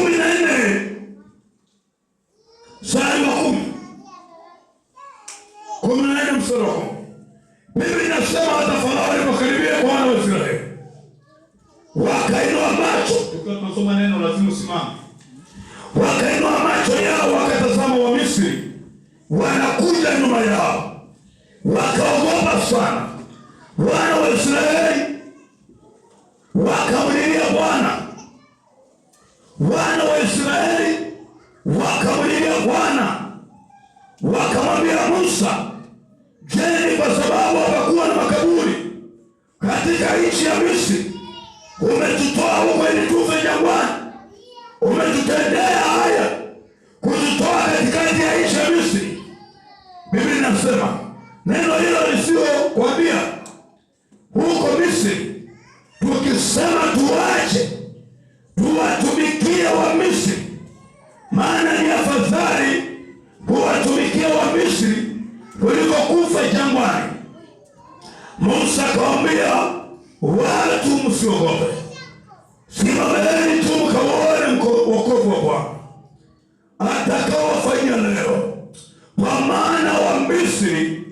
14 mstari wa 10, 14 mstari wa 10. Biblia inasema hata Farao alipokaribia kwa wana wa Israeli wakainua macho. Tukiwa tunasoma neno lazima usimame. Wakainua macho yao wakatazama Wamisri wanakuja nyuma yao, wakaogopa sana. Wana wa Israeli wakamlilia Bwana, wana wa Israeli wakamlilia Bwana, wakamwambia Musa, je, ni kwa sababu hapakuwa na makaburi katika nchi ya Misri umetutoa huko ili tufe jangwani? Umetutendea haya kututoa katikati ya nchi ya Misri. Biblia inasema neno hilo lisiyokuambia huko Misri, tukisema tuache tuwatumikie wa Misri, maana ni afadhali kuwatumikia wa Misri kuliko kufa jangwani. Musa akawaambia watu, msiogope, simameni tu mkaone wokovu wa Bwana atakaowafanyia leo, kwa maana wa Misri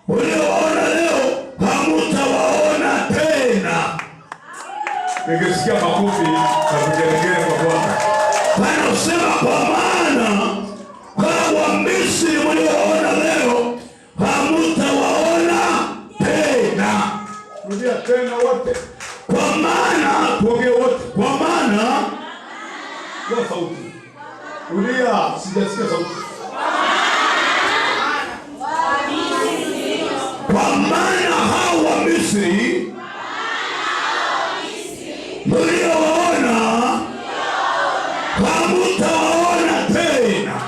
uliowaona leo hamutawaona tena. Nikisikia makofi na vigelegele kwa Bwana. Panasema kwa maana kwa Wamisri mliowaona leo hamutawaona tena. Rudia tena wote. Kwa maana Tuongee wote. kwa maana Kwa sauti. Rudia, sijasikia sauti. Kwa maana hao wa Misri mliowaona hamutawaona tena.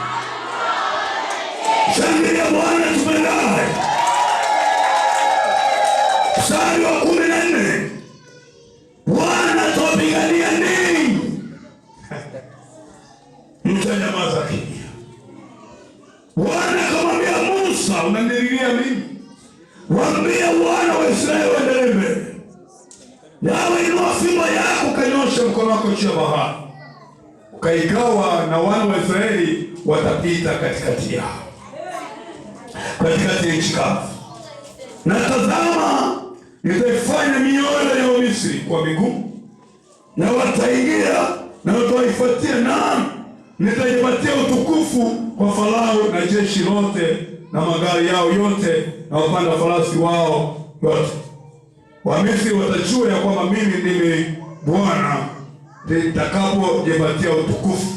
Shangilia Bwana tupendaye. Mstari wa 14, Bwana atawapigania ninyi, mtanyamaza kimya. Bwana akamwambia Musa, Unanililia mimi. waambie wana wa Israeli waendelee mbele. Nawe inua fimbo yako ukanyosha mkono wako juu ya bahari, Ukaigawa na wana wa Israeli watapita katikati yao. Katikati ya nchi kavu. Na tazama, nitaifanya mioyo ya Wamisri kwa migumu, na wataingia na watawaifuatia, naam, nitaipatia utukufu kwa Farao na jeshi lote na magari yao yote na wapanda farasi wao yote. Wamisri watajua ya kwamba mimi ndimi Bwana nitakapojipatia utukufu.